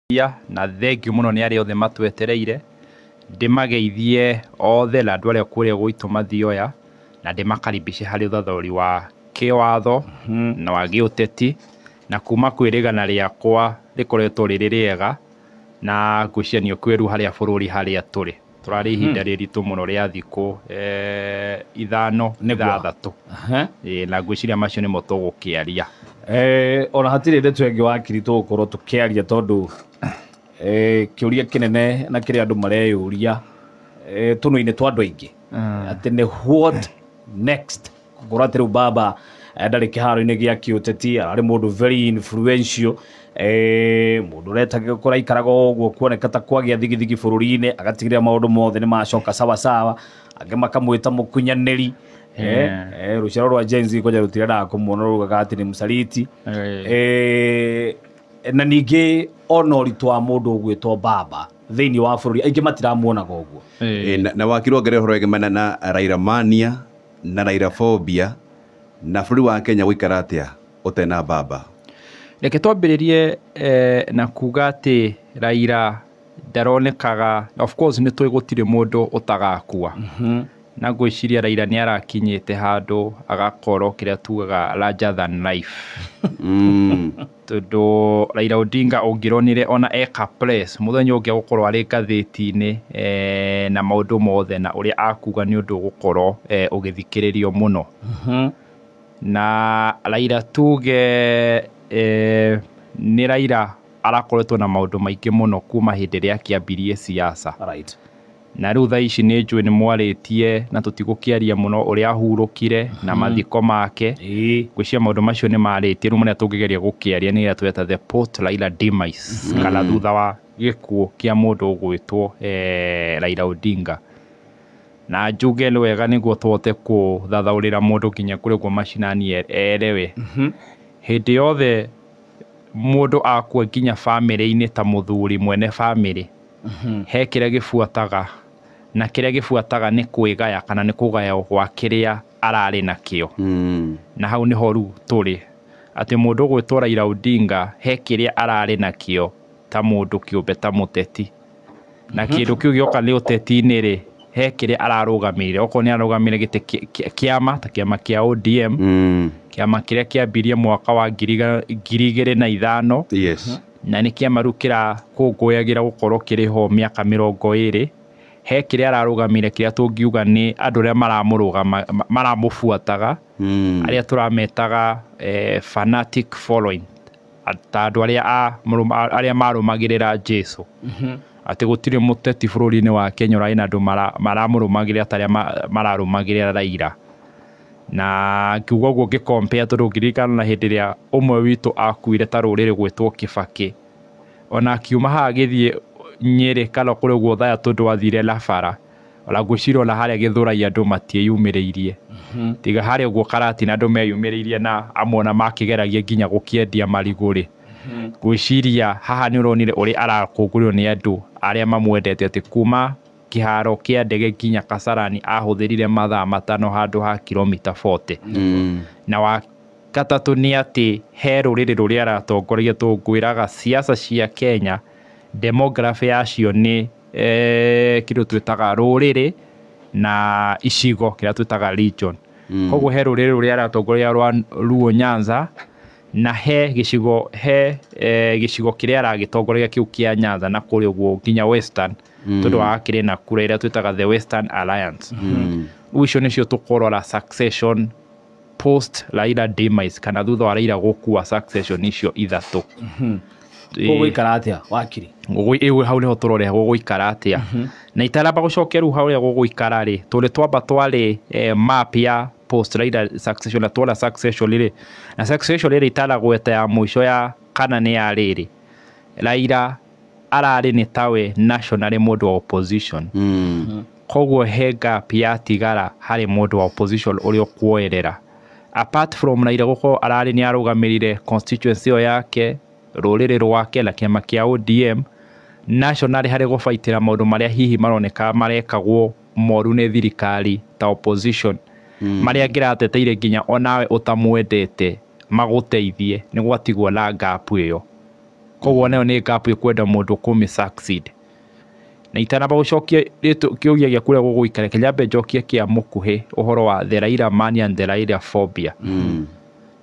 Na thengiũ mũno nĩ arĩa othe matwetereire, ndĩmageithie othe na andũ arĩa kũrĩa gwitũ Mathioya, na ndĩmakaribishe harĩ ũthathaũri wa kĩwatho na wa gĩũteti, na kuma kwĩrĩgana rĩakwa rĩkoretwo rĩrĩ rĩega, na ngwĩciria nĩ ũkwĩru harĩa bũrũri harĩa tũrĩ. Tũrarĩ ihinda rĩritũ mũno rĩa thikũ 5 6. Na ngwĩciria macio nĩmo tũgũkĩaria. Ona hatirĩ ndeto ĩngĩ wakiri tũgũkorwo tũkĩaria tondũ kĩũria kĩnene na kĩrĩa andũ mareyũria tũnua-inĩ twa andũ aingĩ atĩ nĩ what next, gũkorwo atĩ rĩu baba ndarĩ kĩharo-inĩ gĩa kĩũteti, ararĩ mũndũ very influential, mũndũ ũretaga kũraikaraga ũguo kuoneka ta kwagĩa thigithigi bũrũri-inĩ, agatigĩrĩra maũndũ mothe nĩ macoka sawa sawa, angĩ makamwĩta mũkunyanĩri. Rũciaro rwa Gen Z kwanja rũtirendaga kũmuona, rugaga atĩ nĩ mũsaliti. Na ningĩ ona ũritũ wa mũndũ ũgwĩtwo baba thĩinĩ wa bũrũri aingĩ matiramuonaga ũguo. Na wakiri ongerera ũhoro wĩgiĩ na Raila mania na Raila phobia na bũrũri wa Kenya gũikara atĩa ũtena baba? Reke twambĩrĩrie na kuga atĩ Raila ndaronekaga, of course nĩ tũĩ gũtirĩ mũndũ ũtagakua. Na ngwĩciria Raila nĩ arakinyĩte handũ agakorwo kĩrĩa tugaga larger than life. Tondũ Raila Odinga ũngĩronire ona eka press mũthenya ũngĩ agũkorwo arĩ ngathĩti-inĩ na maũndũ mothe na ũrĩa akuga nĩ ũndũ ũgũkorwo ũgĩthikĩrĩrio mũno. Na Raila tuge nĩ Raila arakoretwo na maũndũ maingĩ mũno kuma hĩndĩ ĩrĩa akĩambirie siasa. Na rĩu thaa ici nĩ njũĩ nĩ mwarĩtie na tũtigũkĩaria mũno ũrĩa ahurũkire na mathiko make. Ngwĩciria maũndũ macio nĩ marĩtie, rĩu marĩa tũngĩgeria gũkĩaria nĩ ĩrĩa tweta the post Raila demise, kana thutha wa gĩkuũ kĩa mũndũ ũgwĩtwo Raila Odinga. Na njuge nĩ wega nĩguo tũhote kũthathaũrĩra mũndũ nginya kũrĩa ũguo macinani erewe. Hĩndĩ yothe mũndũ akua nginya bamĩrĩ-inĩ ta mũthuri mwene bamĩrĩ, he kĩrĩa gĩbuataga, na kĩrĩa gĩbuataga nĩ kwĩgaya kana nĩ kũgaywo gwa kĩrĩa ararĩ nakĩo. Na hau nĩho rĩu tũrĩ, atĩ mũndũ ũgwĩtwo Raila Odinga he kĩrĩa ararĩ nakĩo ta mũndũ kĩũmbe ta mũteti, na kĩndũ kĩu gĩoka nĩ ũteti-inĩ rĩ, he kĩrĩa ararũgamĩrĩire. Okorwo nĩ ararũgamĩrĩire gĩtĩ kĩama ta kĩama kĩa ODM, kĩama kĩrĩa kĩambirie mwaka wa 2005, na nĩ kĩama rĩu kĩrakũngũyagĩra gũkorwo kĩrĩ ho mĩaka 20. He kĩrĩa ararũgamĩrĩire kĩrĩa tũngiuga nĩ andũ arĩa maramũbuataga, arĩa tũrametaga fanatic following, ta andũ arĩa marũmagĩrĩra Jesu. Atĩ gũtirĩ mũteti bũrũri-inĩ wa Kenya ũrarĩ na andũ maramũrũmagĩrĩra ta arĩa mararũmagĩrĩra Raila. Na ngiuga ũguo ngĩ-compare tondũ ngĩririkana na hĩndĩ ĩrĩa ũmwe witũ akuire ta rũrĩrĩ gwĩtwo Kibaki, ona akiuma haha agĩthiĩ Nyĩrĩ kana kũrĩa ũguo Othaya tondũ athire na bara, ona ngwĩciria ona harĩa Gĩthũrai andũ matiĩyumĩrĩirie. Tiga harĩa ũguo Karatina andũ meyumĩrĩirie na amwe ona makĩgeragia nginya gũkĩendia marigũ rĩ. Ngwĩciria haha nĩ ũronire ũrĩa arakũngũĩrwo nĩ andũ arĩa mamwendete, atĩ kuma kĩharo kĩa ndege nginya Kasarani ahũthĩrire mathaa 5 handũ ha kilomita 40. Na wa gatatũ nĩ atĩ he rũrĩrĩ rũrĩa aratongoria, tũngwĩraga siasa cia Kenya demography yacio nĩ kĩndũ twĩtaga rũrĩrĩ na icigo kĩrĩa twĩtaga region. Koguo he rũrĩrĩ rũrĩa aratongoria rwa Luo Nyanza, na he gĩcigo, he gĩcigo kĩrĩa aragĩtongoria kĩu kĩa Nyanza na kũrĩa ũguo nginya Western, tondũ wakĩrĩ na kura ĩrĩa twĩtaga the Western Alliance. Rĩu icio nĩcio tũkũrora succession post Raila demise, kana thutha wa Raila gũkua succession icio ithatũ. Gũgũikara atĩa wakiri? Hau nĩho tũrore gũgũikara atĩa. Na itaramba gũcokia rĩu harĩa gũgũikara rĩ, tũrĩ twamba twarĩ map ya post Raila succession na tuona succession rĩ, na succession rĩ itaragweta ya mũico ya kana nĩ ya rĩrĩ, Raila ararĩ nĩ tawe nationally mũndũ wa opposition. Koguo he gap yatigara harĩ mũndũ wa opposition ũrĩa ũkuoerera. Apart from Raila gũkorwo ararĩ nĩ arũgamĩrĩire constituency ĩyo yake, rũrĩrĩ rwake na kĩama kĩa ODM, nationally harĩ gũbaitĩra maũndũ marĩa hihi maroneka marekagwo moru nĩ thirikari ta opposition, marĩa angĩrateteire nginya onawe ũtamwendete magũteithie, nĩ gwatigwo na gap ĩyo. Koguo nayo nĩ gap ĩkwenda mũndũ kũmĩ succeed. Na itanamba gũcokia kĩũria gĩaku ũrĩa gũgũikara, reke nyambe njokie kĩa mũkuhĩ ũhoro wa the Raila mania and the Raila phobia.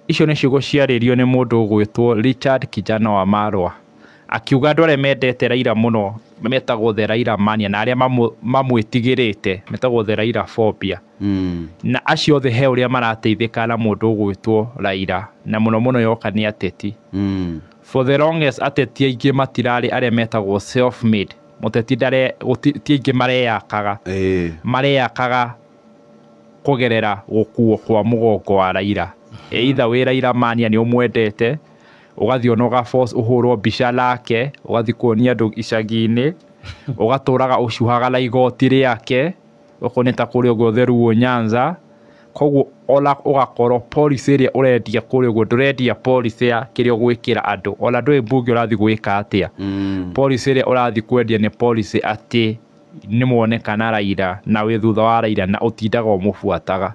Icio nĩ ciugo ciarĩrio nĩ mũndũ ũgwĩtwo Richard Kijana wa Marwa, akiuga andũ arĩa mendete Raila mũno metagwo the Raila mania, na arĩa mamwĩtigĩrĩte metagwo the Raila phobia. Na acio othe he ũrĩa marateithĩka na mũndũ ũgwĩtwo Raila, na mũno mũno yoka nĩ ateti. For the longest ateti aingĩ matirarĩ arĩa metagwo self made. Mũteti ndare ti aingĩ mareyakaga, mareyakaga kũgerera gũkuo kwa mũgongo wa Raila. Either wĩ Raila mania nĩ ũmwendete, ũgathiĩ ona ũga-force ũhũrwo mbica nake, ũgathiĩ kuonia andũ icagi-inĩ, ũgatũraga ũcuhaga na igoti rĩake, okorwo nĩ ta kũrĩa ũguo Theruo Nyanza. Koguo ona ũgakorwo policy ĩrĩa ũrendia kũrĩa ũguo, ndũrendia policy ya kĩrĩa ũgwĩkĩra andũ, ona ndũĩ mbunge ũrathiĩ gwĩka atĩa. Policy ĩrĩa ũrathiĩ kwendia nĩ policy atĩ nĩ mwonekana Raila na wĩ thutha wa Raila na ũtindaga ũmũbuataga.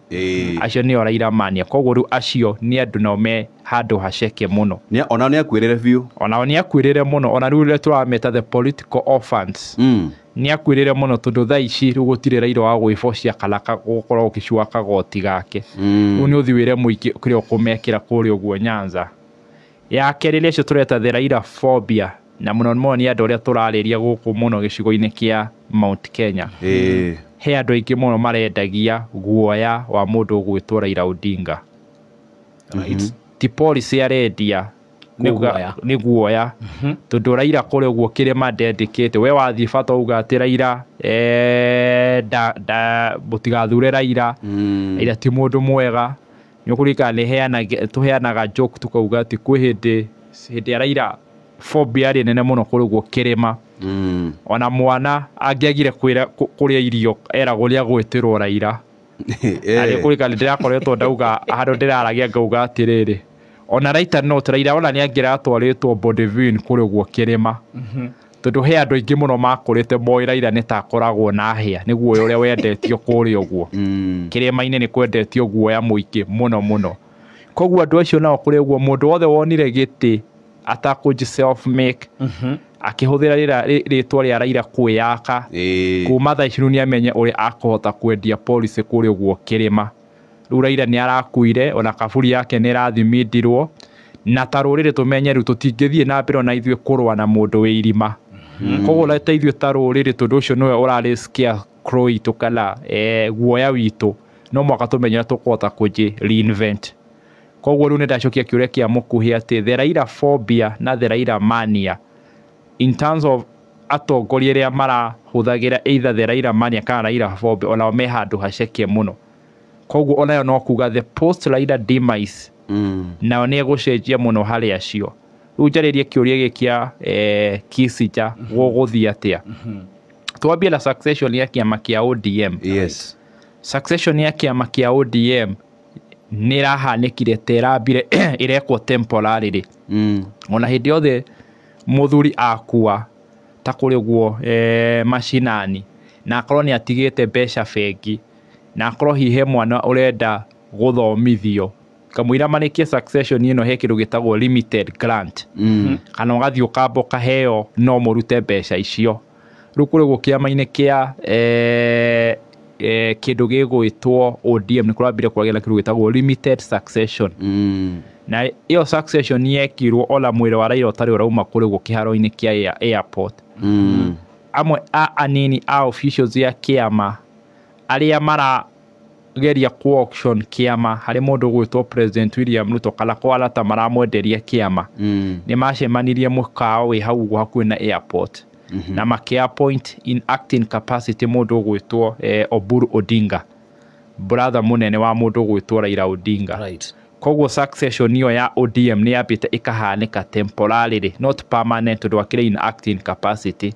Acio nĩo Raila mania. Koguo rĩu acio nĩ andũ nao me handũ haceke mũno. Onao nĩ akuĩrĩre biũ. Onao nĩ akuĩrĩre mũno. Ona rĩu rĩrĩa tũrameta the political orphans, nĩ akuĩrĩre mũno, tondũ thaa ici rĩu gũtirĩ Raila wa gwĩbocia kana gũkorwo ũgĩcua kagoti gake. Rĩu nĩ ũthiĩ wĩre mũingĩ kĩrĩa ũkũmekĩra kũrĩa ũguo Nyanza. Ya kerĩ nĩ acio tũreta the Raila phobia, na mũno mũno nĩ andũ arĩa tũrarĩria gũkũ mũno gĩcigo-inĩ kĩa Mount Kenya. He andũ aingĩ mũno marendagia guoya wa mũndũ ũgwĩtwo Raila Odinga. Ti policy arendia, Nĩ guoya. Nĩ guoya. Tondũ Raila kũrĩa ũguo kĩrĩma ndendĩkĩte, we wathiĩ bata uga atĩ Raila, mũtigathure Raila. Raila ti mũndũ mwega. Nĩ ũkũririkana tũheanaga joke tukauga atĩ kwĩ hĩndĩ ya Raila phobia yarĩ nene mũno kũrĩa ũguo kĩrĩma. Ona mwana angĩagire kũrĩa irio eragwo nĩ agwĩtĩrwo Raila. Na nĩ ũkũririkana ndĩrakoretwo ndauga handũ ndĩraragia ngauga atĩrĩrĩ, ona Raila no Raila ona nĩ angĩratwarĩtwo Bondeville kũrĩa ũguo kĩrĩma. Tondũ he andũ aingĩ mũno makũrĩte moĩ Raila nĩ ta akoragwo na hĩa, nĩ guoya ũrĩa wendetio kũrĩa ũguo. Kĩrĩma-inĩ nĩ kwendetio guoya mũingĩ mũno mũno. Koguo andũ acio nao kũrĩa ũguo mũndũ wothe wonire gĩtĩ atakũnji self make, akĩhũthĩra rĩtwa rĩa Raila kwĩyaka, kuma thaa ici rĩu nĩ amenye ũrĩa akũhota kwendia policy kũrĩa ũguo kĩrĩma. Rĩu Raila nĩ arakuire, ona kaburi yake nĩ ĩrathimindirwo, na ta rũrĩrĩ tũmenye rĩu tũtingĩthiĩ na mbere ona ithuĩ kũrũa na mũndũ wĩ irima. Koguo ta ithuĩ ta rũrĩrĩ, tondũ ũcio nĩwe ũrarĩ scarecrow itũ kana guoya witũ, no mũhaka tũmenye ũrĩa tũkũhota kũnji reinvent. Koguo rĩu nĩ ndacokia kĩũria kĩa mũkuhĩ atĩ the Raila phobia na the Raila mania in terms of atongoria arĩa marahũthagĩra either the Raila mania kana Raila phobia, onao me handũ haceke mũno. Koguo onayo no kuga the post Raila demise nao nĩ egũcenjia mũno harĩ acio. Rĩu njarĩrie kĩũria gĩkĩ kĩa Kisija, gũgũthiĩ atĩa? Twambie na succession ya kĩama kĩa ODM. Succession ya kĩama kĩa ODM nĩ ĩrahanĩkire ta ĩrambire ĩrekwo temporarily. Ona hĩndĩ yothe mũthuri akua ta kũrĩ ũguo mashinani, na akorwo nĩ atigĩte mbeca bengi, na akorwo hihi he mwana ũrenda gũthomithio, kamũira marĩkie succession ĩno he kĩndũ gĩtagwo limited grant. Kana ũgathiĩ ũkamba ũkaheo no mũrute mbeca icio. Rĩu kũrĩ ũguo kĩama-inĩ kĩa kĩndũ gĩgwĩtwo ODM nĩ kũrambire kwagĩa na kĩndũ gĩtagwo limited succession. Na ĩyo succession yekirwo ona mwĩrĩ wa Raila ũtarĩ ũrauma kũrĩ ũguo kĩharo-inĩ kĩa airport. Amwe a anini a officials ya kĩama arĩa marageria ku auction kĩama harĩ mũndũ ũgwĩtwo President William Ruto kana kwara ta maramwenderia kĩama, nĩ macemanirie mũkawa wĩ hau ũguo hakuhĩ na airport, na makĩ appoint in acting capacity mũndũ ũgwĩtwo Oburu Odinga, brother mũnene wa mũndũ ũgwĩtwo Raila Odinga. Koguo succession ĩyo ya ODM nĩ yambĩte ĩkahanĩka temporarily, not permanent, tondũ akĩrĩ in acting capacity.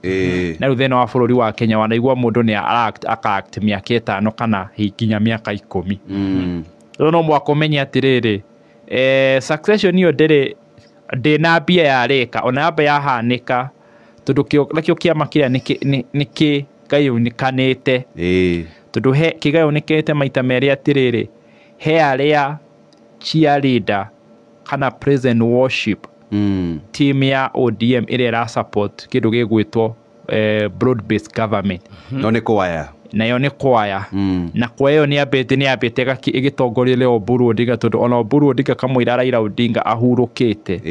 Na rĩu thĩna wa bũrũri wa Kenya wanaigua mũndũ nĩ ara-act, aka-act mĩaka 5 kana nginya mĩaka 10. Rĩu no mũhaka ũmenye atĩrĩrĩ, succession ĩyo ndĩrĩ ndĩna mbia yarĩka, ona yamba yahanĩka, tondũ nakĩo kĩama kĩrĩa nĩ kĩgayũkanĩte. Tondũ he kĩgayũnĩkĩte maita merĩ atĩrĩrĩ, he arĩa cheerleader kana praise and worship Team ya ODM ĩrĩa ĩra support kĩndũ gĩgwĩtwo broad based government. No nĩ kwaya. Nayo nĩ kwaya. Na kwaya ĩyo nĩ yambĩte ĩgĩtongoria leo Oburu Odinga, tondũ ona Oburu Odinga kamũira Raila Odinga ahurũkĩte,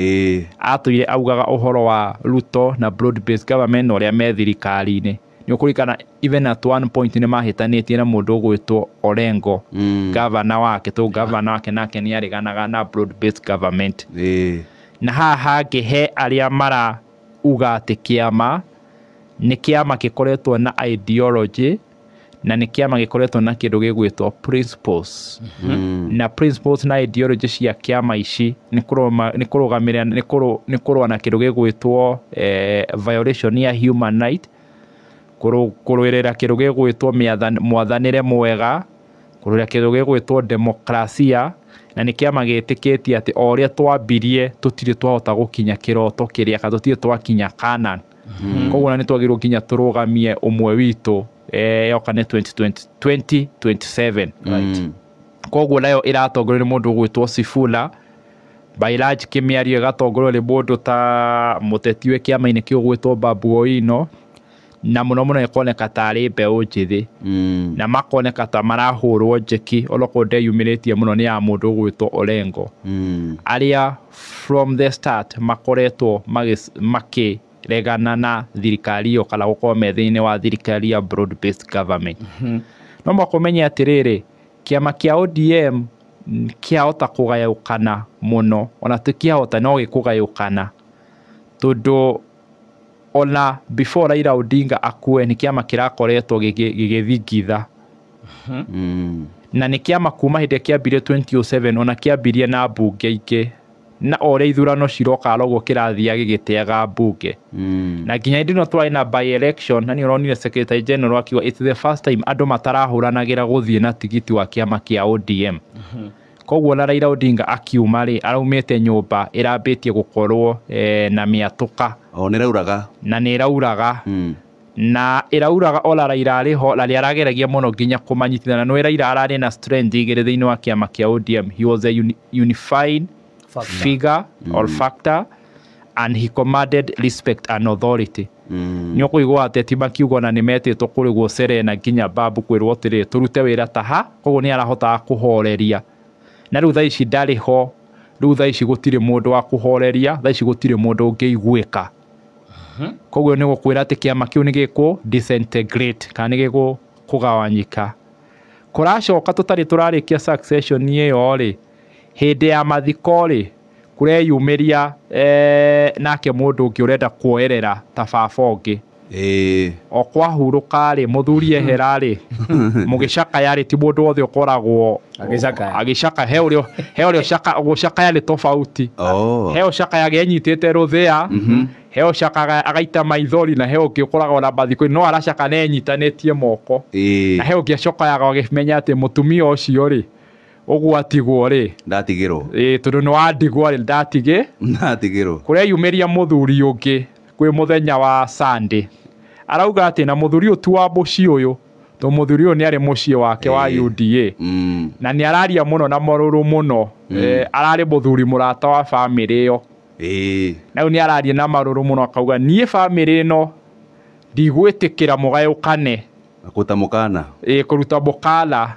atũire augaga ũhoro wa Ruto na broad based government na ũrĩa me thirikari-inĩ. Nĩ ũkũririkana even at one point nĩ mahĩtanĩtie na mũndũ ũgwĩtwo Orengo, gavana wake, tondũ gavana wake nake nĩ areganaga na broad based government. Na haha hangĩ he arĩa marauga atĩ kĩama nĩ kĩama gĩkoretwo na ideology na nĩ kĩama gĩkoretwo na kĩndũ gĩgwĩtwo principles. Na principles na ideology cia kĩama ici nĩ kũrũgamĩrĩra, nĩ kũrũa na kĩndũ gĩgwĩtwo violation ya human right, kũrũĩrĩra kĩndũ gĩgwĩtwo mwathanĩre mwega, kũrũĩrĩra kĩndũ gĩgwĩtwo demokrasia. Na nĩ kĩama gĩtĩkĩtie atĩ o ũrĩa twambirie tũtirĩ twahota gũkinya kĩroto kĩrĩa, kana tũtirĩ twakinya Canaan. Koguo na nĩ twagĩrĩirwo nginya tũrũgamie ũmwe witũ yoka nĩ 2020 2027. Koguo nayo ĩratongorio nĩ mũndũ ũgwĩtwo Sifuna. By large kĩmĩario ĩgatongorio nĩ mũndũ ta mũteti wĩ kĩama-inĩ kĩu ũgwĩtwo Babu Owino, na mũno mũno ĩkoneka tarĩ mbeũ njĩthĩ, na makoneka ta marahũrwo njeki, onokorwo ndeyumĩrĩtie mũno, nĩ ya mũndũ ũgwĩtwo Orengo, arĩa from the start makoretwo makĩregana na thirikari ĩyo kana gũkorwo me thĩinĩ wa thirikari ya broad based government. No mũhaka ũmenye atĩrĩrĩ, kĩama kĩa ODM kĩahota kũgayũkana mũno, ona tũkĩahota no gĩkũgayũkana, tondũ ona before Raila Odinga akue nĩ kĩama kĩrakoretwo gĩgĩthingitha. Na nĩ kĩama kuma hĩndĩ ĩrĩa kĩambirie 2007, ona kĩambirie na mbunge ingĩ, na o ũrĩa ithurano ciroka noguo kĩrathiaga gĩgĩteaga mbunge. Na nginya hĩndĩ ĩno twarĩ na by election, na nĩ ũronire secretary general akiuga it's the first time andũ matarahũranagĩra gũthiĩ na tigiti wa kĩama kĩa ODM. Koguo na Raila Odinga akiuma rĩ, araumĩte nyũmba ĩrambĩtie gũkorwo na mĩatũka. O nĩ rauraga. Na nĩ ĩrauraga. Na ĩrauraga ona Raila arĩ ho, na nĩ arageragia mũno nginya kũmanyitithania. Nĩ Raila ararĩ na strength igĩrĩ thĩinĩ wa kĩama kĩa ODM. He was a unifying factor. Figure or factor, and he commanded respect and authority. Nĩ ũkũigua ateti makiuga ona nĩ metĩtwo kũrĩgwo Serena nginya Babu kwĩrwo atĩrĩ, tũrute wĩra ta ha. Koguo nĩ arahotaga kũhoreria, na rĩu thaa ici ndarĩ ho. Rĩu thaa ici gũtirĩ mũndũ wa kũhoreria, thaa ici gũtirĩ mũndũ ũngĩiguĩka. Koguo nĩ gũkwĩra atĩ kĩama kĩu nĩ gĩkũ disintegrate kana nĩ gĩkũ kũgawanyika. Kũracoka tũtarĩ tũrarĩkia succession ĩyo rĩ, hĩndĩ ya mathiko rĩ, kũreyumĩria nake mũndũ ũngĩ ũrenda kuoerera ta baba ũngĩ. O kwahurũka rĩ, mũthuri ehera rĩ, mũgĩcakaya rĩ, ti mũndũ wothe ũkoragwo agĩcakaya. Agĩcakaya. He ũrĩa gũcakaya nĩ tofauti. He ũcakayaga enyitĩte rũthĩa, he ũcakaga agaita maithori, na he ũngĩ ũkoragwo na mathiko no aracaka na enyitanĩtie moko. Na he ũngĩ acokayaga agĩmenya atĩ mũtumia ũcio rĩ, ũguo atigwo rĩ, Ndatigĩrwo. Ĩ tondũ nĩ wandigwo rĩ, ndatigĩ. Ndatigĩrwo. Kũreyumĩria mũthuri ũngĩ kwĩ mũthenya wa Sunday, arauga atĩ na mũthuri ũyũ ti wa mũciĩ ũyũ, tondũ mũthuri ũyũ nĩ arĩ mũciĩ wake wa UDA. Na nĩ araria mũno na marũrũ mũno. Ararĩ mũthuri mũrata wa bamĩrĩ ĩyo. Na rĩu nĩ araria na marũrũ mũno, akauga niĩ bamĩrĩ ĩno ndigwĩtĩkĩra mũgayũkane. Kũruta mũkana. Ĩ, kũruta mũkana.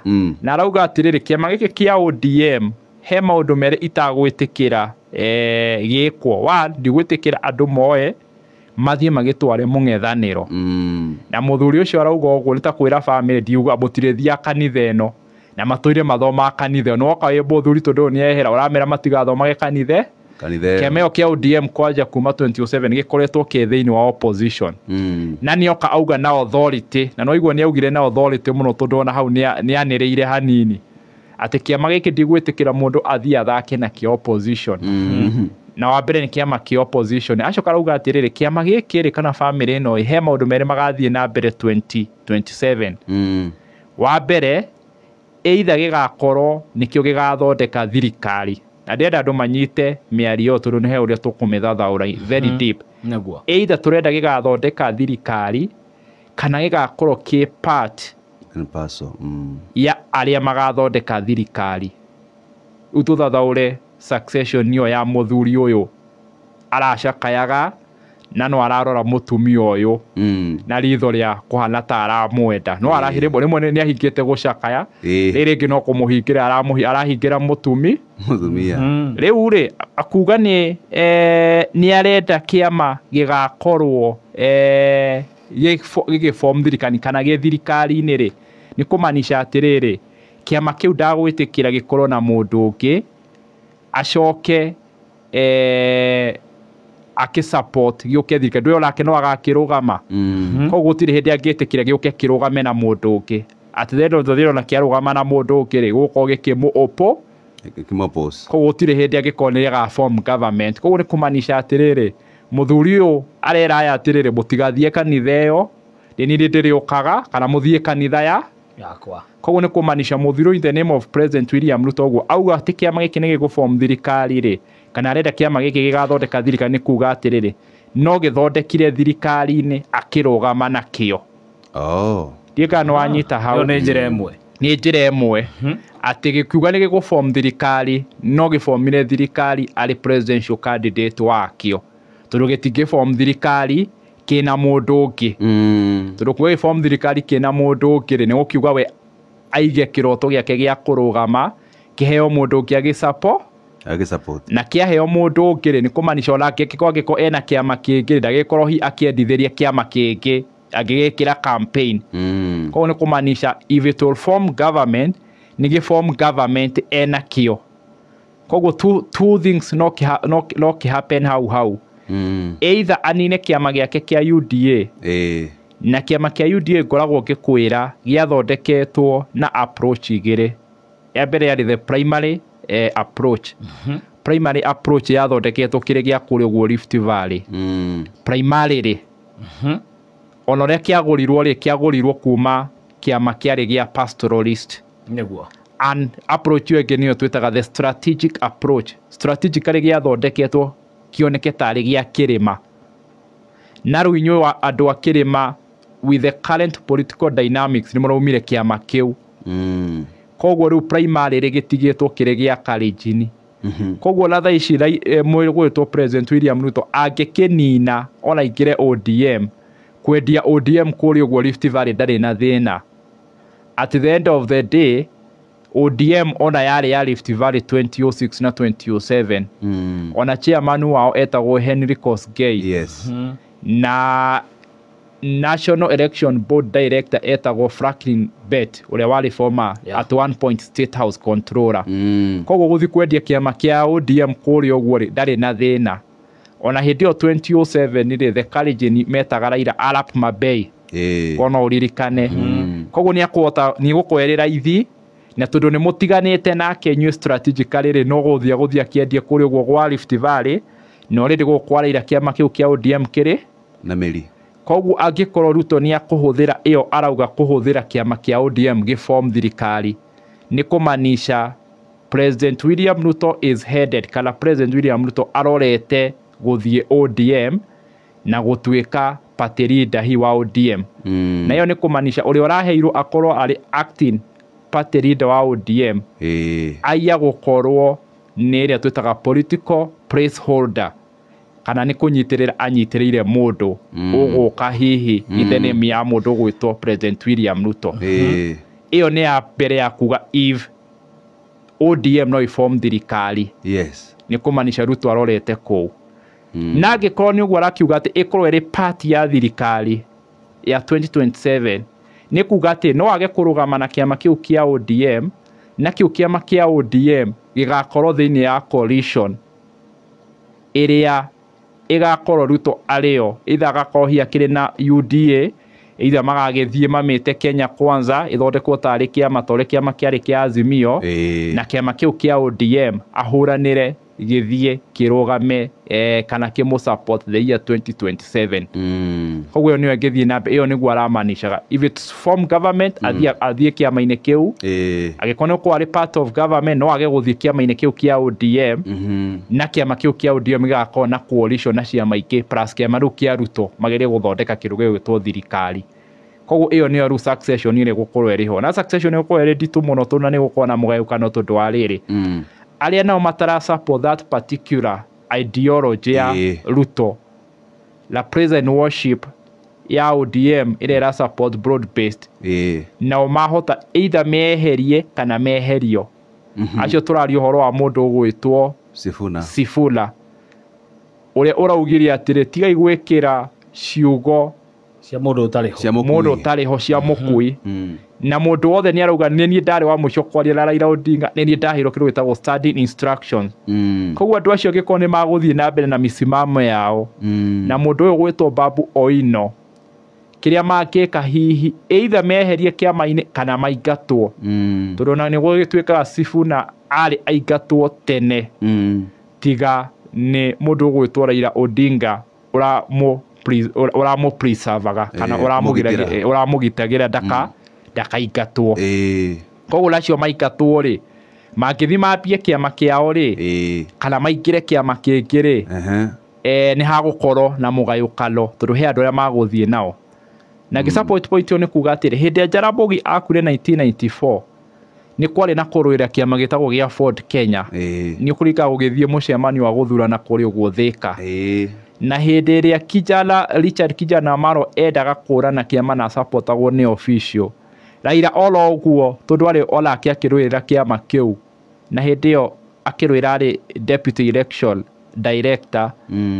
Na arauga atĩrĩrĩ, kĩama gĩkĩ kĩa ODM he maũndũ merĩ itagwĩtĩkĩra gĩkwo. One, ndigwĩtĩkĩra andũ moe mathiĩ magĩtware mũng'ethanĩro. Na mũthuri ũcio arauga ũguo nĩ ta kwĩra bamĩrĩ ndiuga mũtirĩthiaga kanitha ĩno, na matũire mathomaga kanitha ĩno. Woka wĩ mũthuri, tondũ ũyũ nĩ ehera, ũramera matigathomage kanitha. Kanitha ĩyo. Kĩama ĩyo kĩa ODM kwanja kuma 2007 gĩkoretwo kĩ thĩinĩ wa opposition. Na nĩoka auga na authority, na no igua nĩ augire na authority mũno, tondũ ona hau nĩ anĩrĩire hanini atĩ kĩama gĩkĩ ndigwĩtĩkĩra mũndũ athiĩ athake na kĩa opposition. Na wa mbere nĩ kĩama kĩa opposition. Acoka arauga atĩrĩrĩ, kĩama gĩkĩ rĩ, kana bamĩrĩ ĩno ĩ, he maũndũ merĩ magathiĩ na mbere 2027. Wa mbere, either gĩgakorwo nĩkĩo gĩgathondeka thirikari, na ndĩrenda andũ manyite mĩario ĩyo tondũ nĩ he ũrĩa tũkũmĩthathaũra very deep. Either tũrenda gĩgathondeka thirikari kana gĩgakorwo kĩ part And parcel. Ya arĩa magathondeka thirikari. Rĩu tũthathaũre succession ĩyo ya mũthuri ũyũ Aracakayaga na no ararora mũtumia ũyũ na ritho rĩa kũhana ta aramwenda. No arahirĩmwe rĩmwe nĩ ahingĩte gũcakaya, rĩrĩ rĩngĩ no kũmũhingĩra arahingĩra mũtumia. Rĩu rĩ akuga nĩ nĩ arenda kĩama gĩgakorwo gĩgĩform thirikari kana gĩ thirikari-inĩ rĩ, nĩ kũmanisha atĩrĩrĩ, kĩama kĩu ndagwĩtĩkĩra gĩkorwo na mũndũ ũngĩ acoke akĩsupport gĩũke thirikari. Ndũĩ onake no agakĩrũgama. Koguo gũtirĩ hĩndĩ angĩtĩkĩra gĩũke kĩrũgame na mũndũ ũngĩ. At the end of the day ona kĩarũgama na mũndũ ũngĩ rĩ, gũgũkorwo gĩkĩmũ-oppose. Gĩkĩmũ-oppose. Koguo gũtirĩ hĩndĩ angĩkorwo nĩ gĩga-form government. Koguo nĩ kũmanisha atĩrĩrĩ, mũthuri ũyũ arera aya atĩrĩrĩ, mũtigathiĩ kanitha ĩyo, nĩ niĩ ndĩrĩũkaga, kana mũthiĩ kanitha ya yakwa. Koguo nĩ kũmanisha mũthuri ũyũ in the name of President William Ruto ũguo auga atĩ kĩama gĩkĩ nĩ gĩgũform thirikari rĩ, kana arenda kĩama gĩkĩ gĩgathondeka thirikari, nĩ kuga atĩrĩrĩ, no gĩthondekire thirikari-inĩ akĩrũgama nakĩo. Ndiũĩ kana nĩ wanyita hau. Ĩyo nĩ njĩra ĩmwe. Nĩ njĩra ĩmwe. Atĩ gĩkiuga nĩ gĩgũform thirikari, no gĩformire thirikari arĩ presidential candidate wakĩo. Tondũ gĩtingĩform thirikari kĩna mũndũ ũngĩ. Tondũ kuga gĩform thirikari kĩna mũndũ ũngĩ rĩ, nĩ gũkiuga we aige kĩroto gĩake gĩa kũrũgama kĩheo mũndũ ũngĩ agĩsupport. Agĩsupport. Na kĩaheo mũndũ ũngĩ rĩ, nĩ kũmanisha onake angĩkorwo ena kĩama kĩngĩ rĩ, ndagĩkorwo hihi akĩendithĩria kĩama kĩngĩ angĩgĩkĩra campaign. Koguo nĩ kũmanisha if it will form government, nĩ gĩform government ena kĩo. Koguo two things no kĩ happen hau hau. Either anine kĩama gĩake kĩa UDA. Na kĩama kĩa UDA ngoragwo ngĩkwĩra gĩathondeketwo na approach igĩrĩ. Ya mbere yarĩ the primary approach. Primary approach yathondeketwo kĩrĩ gĩa kũrĩa ũguo Rift Valley. Primary rĩ, ona ũrĩa kĩagũrirwo rĩ, kĩagũrirwo kuma kĩama kĩarĩ gĩa pastoralist. Nĩguo. And approach ĩyo ĩngĩ nĩyo twĩtaga the strategic approach. Strategically gĩathondeketwo kĩoneke tarĩ gĩa kĩrĩma. Na rĩu inyuĩ wa andũ a kĩrĩma with the current political dynamics nĩ mũraumire kĩama kĩu. Koguo rĩu primary rĩ gĩtigĩtwo kĩrĩ gĩa Kalenjin. Koguo na thaa ici gwĩtwo President William Ruto angĩkĩnina ona aingĩre ODM, kwendia ODM kũrĩa ũguo Rift Valley ndarĩ na thĩna. At the end of the day ODM ona yarĩ ya Rift Valley 2006 na 2007. Ona chairman wao etagwo Henry Kosgei. Yes. Na National Election Board Director etagwo Franklin Bett ũrĩa warĩ former at one point State House controller. Koguo gũthiĩ kwendia kĩama kĩa ODM kũrĩa ũguo rĩ, ndarĩ na thĩna. Ona hĩndĩ ĩyo 2007 rĩ, the Kalenjin metaga Raila Arap Mabei. Kono ũririkane. Koguo nĩ akũhota nĩ gũkwerĩra raithi, na tondũ nĩ mũtiganĩte nake inyuĩ strategically rĩ, no gũthiĩ akĩendia kũrĩa ũguo gwa Rift Valley, na already gũkũ kwa Raila kĩama kĩu kĩa ODM kĩrĩ na mĩri. Koguo angĩkorwo Ruto nĩ akũhũthĩra ĩyo arauga kũhũthĩra kĩama kĩa ODM gĩform thirikari, nĩ kũmanisha President William Ruto is headed, kana President William Ruto arorete gũthiĩ ODM na gũtuĩka party leader hi wa ODM. Na ĩyo nĩ kũmanisha ũrĩa ũraheirwo akorwo arĩ acting party leader wa ODM, aiya gũkorwo nĩ ĩrĩa twĩtaga political placeholder, kana nĩ kũnyitĩrĩra anyitĩrĩire mũndũ ũgũka hihi in the name ya mũndũ ũgwĩtwo President William Ruto. Ĩyo nĩ ya mbere ya kuga if ODM no iform thirikari. Yes. Nĩ kũmanisha Ruto arorete kũu. Na angĩkorwo nĩ ũguo arakiuga atĩ ĩkorwo ĩrĩ part ya thirikari ya 2027, nĩ kuga atĩ no age kũrũgama na kĩama kĩu kĩa ODM, na kĩu kĩama kĩa ODM gĩgakorwo thĩinĩ ya coalition ĩrĩa ĩgakorwo Ruto arĩo, either agakorwo hihi akĩrĩ na UDA, either magagĩthiĩ mamĩte Kenya Kwanza ĩthondekwo tarĩ kĩama ta ũrĩa kĩama kĩarĩ kĩa Azimio, na kĩama kĩu kĩa ODM ahũranĩre gĩthiĩ kĩrũgame kana kĩmũ support the year 2027. Koguo ĩyo nĩyo ĩngĩthiĩ na mbere, ĩyo nĩguo aramaanishaga. If it's form government, athiĩ kĩama-inĩ kĩu. Angĩkorwo nĩ ũkorwo arĩ part of government, no age gũthiĩ kĩama-inĩ kĩu kĩa ODM, na kĩama kĩu kĩa ODM gĩgakorwo na coalition na ciama ingĩ plus kĩama rĩu kĩa Ruto magerie gũthondeka kĩndũ gĩgwĩtwo thirikari. Koguo ĩyo nĩyo rĩu succession ĩrĩa ĩgũkorwo ĩrĩ ho. Na succession ĩgũkorwo ĩrĩ nditũ mũno tondũ na nĩ gũkorwo na mũgayũkano tondũ wa rĩrĩ. Arĩa nao matara support that particular ideology ya Ruto la praise and worship ya ODM ĩrĩa ĩra support broad based, nao mahota either meherie kana meherio. Acio tũraria ũhoro wa mũndũ ũgwĩtwo Sifuna. Sifuna ũrĩa ũraugire atĩrĩ, tigai gwĩkĩra ciugo cia mũndũ ũtarĩ ho, cia mũkui, mũndũ ũtarĩ ho cia mũkui. Na mũndũ wothe nĩ arauga nĩ niĩ ndarĩ wa mũico kwaria na Raila Odinga, nĩ niĩ ndaheirwo kĩndũ gĩtagwo standing instructions. Koguo andũ acio angĩkorwo nĩ magũthiĩ na mbere na mĩsimamo yao, na mũndũ ũyũ gwĩtwo Babu Owino, kĩrĩa mangĩka hihi either meherie kĩama-inĩ kana maingatwo, tondũ ona nĩ gũgĩtuĩkaga Sifuna arĩ aingatwo tene, tiga nĩ mũndũ ũgwĩtwo Raila Odinga ũramũ-preservaga kana ũramũgitagĩra ndakaingatwo. Koguo acio maingatwo rĩ, mangĩthiĩ mambie kĩama kĩao rĩ, kana maingĩre kĩama kĩngĩ rĩ, nĩ hagũkorwo na mũgayũkano, tondũ he andũ arĩa magũthiĩ nao. Na ngĩ support point ĩyo nĩ kuga atĩrĩ, hĩndĩ ya Jaramogi akuire 1994, nĩ kwarĩ na kũrũĩra kĩama gĩtagwo gĩa Ford Kenya. Nĩ ũkũririkana gũgĩthiĩ mũcemanio wa gũthurana kũrĩa ũguo Thĩka. Na hĩndĩ ĩrĩa kijana Richard Kijana Maro endaga kũrana kĩama na supportagwo nĩ official, Raila oro ũguo, tondũ arĩ onake akĩrũĩrĩra kĩama kĩu, na hĩndĩ ĩyo akĩrũĩra arĩ deputy election director